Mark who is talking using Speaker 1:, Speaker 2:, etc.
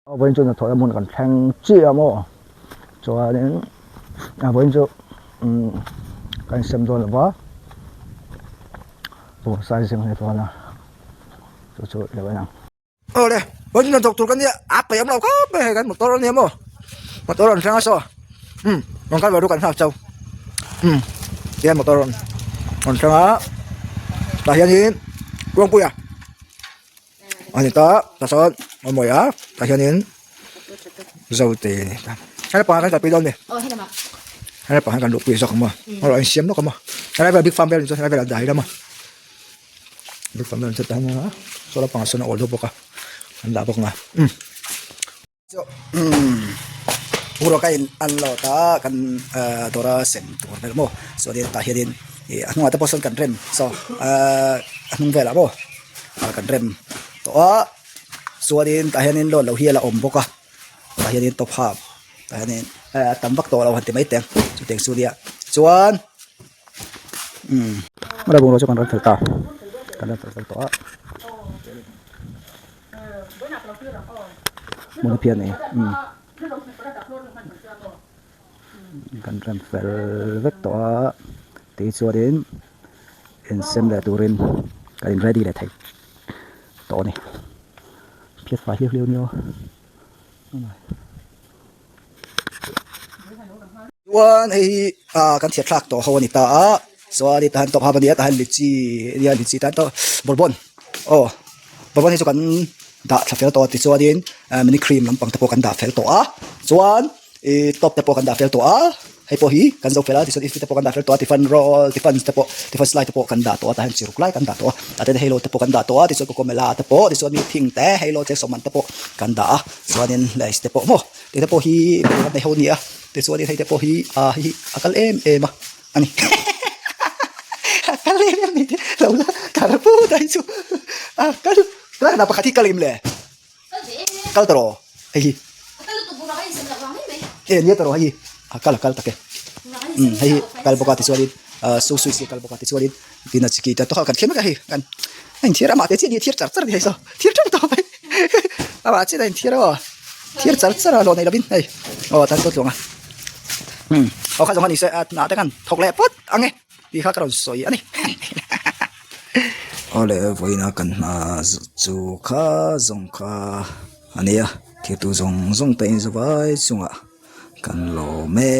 Speaker 1: Vawiin chu hnathawhna hmun kan thleng chiah a maw chuanin vawiin chu umm kan insem dawn lo va bawngsa zing a ni dawn a chu chu i lo en ang. Awle vawiin chu hnathawk tur kan nia a peih awm lo khawp mai hei kan motor a nia maw motor an thleng a saw umm rawn kal ve ru kan nghak chau umm tihian motor rawn thleng a tah hianin Ruangpuia. A ni ta tah chuan a mawi a tah hianin zote a ni ta helai pangah kan kalpui dawn a ni helai pangah hian kan luhpui zawk ang maw a insiam lawk ang maw helai velah big farm vel chu helai velah dai lam a big farm vel chu tah hian saw lampangah sawn a awl deuh bawk a an dah bawk ang a umm. Bungrua ka in an load a kan ahh dawra sem tur vel maw chuanin tah hianin ih a hnungah te pawh sawn kan rem saw ahh a hnung velah maw ah kan rem tawh a chuanin tah hianin load loh hi a la awm bawk a tah hianin top hap tah hianin a tam vak tawh lo han ti mai teh ang chutiang chu nia chuan umm bungrua chu kan rawn fel ta kan rawn fel fel tawh a. Hmun a phian e umm kan rem fel vek tawh a tichuanin insem leh turin kan in ready leh thei tawh a ni phiat fai hliau hliau a nia aw. Chuan hei hi ah kan thiat thlak tawh ho a ni ta a chuan heta hian tawp hap a ni a tah hian litchi nia litchi tan tawh bourbon aw bourbon hi chu kan dah thla fel tawh a tichuanin ah mini cream lampang te pawh kan dah fel tawh a chuan ih top te pawh kan dah fel tawh a hei pawh hi kan zo fel a tichuan ifti te pawh kan dah fel tawh a tiffin roll tiffin te pawh tiffin slide te pawh kan dah tawh a tah hian chi ruk lai kan dah tawh a tah te halo te pawh kan dah tawh a tichuan cocomelon te pawh tichuan mi thing te halo te sawm man te pawh kan dah a chuanin lays te pawh maw. Tih te pawh hi kan nei ho a ni a tichuanin hei te pawh hi ah hei hi a kal em em a a ni a kal em em ni lo la kal put a hi chu a kal tunah hian pakhat hi kal em le kal ta rawh hei hi e nia ta rawh hei hi a kal a kal tak e umm hei hi kal bawk a tichuanin ah su sui si a kal bawk a tichuanin tina chi ki te tawh kan thiam vek a hei kan a inthiar amah te chiah a ni thiar char char a ni hei saw thiar teuh tawh mai amah chiah a inthiar aw. Thir char char a hlawh nei lovin hei aw tan tawh tluang a umm aw kha zawng kha ni se a hnah te khan thawk leh phawt ang e tih kha ka rawn sawi a ni awle vawiin a kan hna chu kha zawng kha a nia thirtu zawng zawng te in zavai chungah kan lawm e.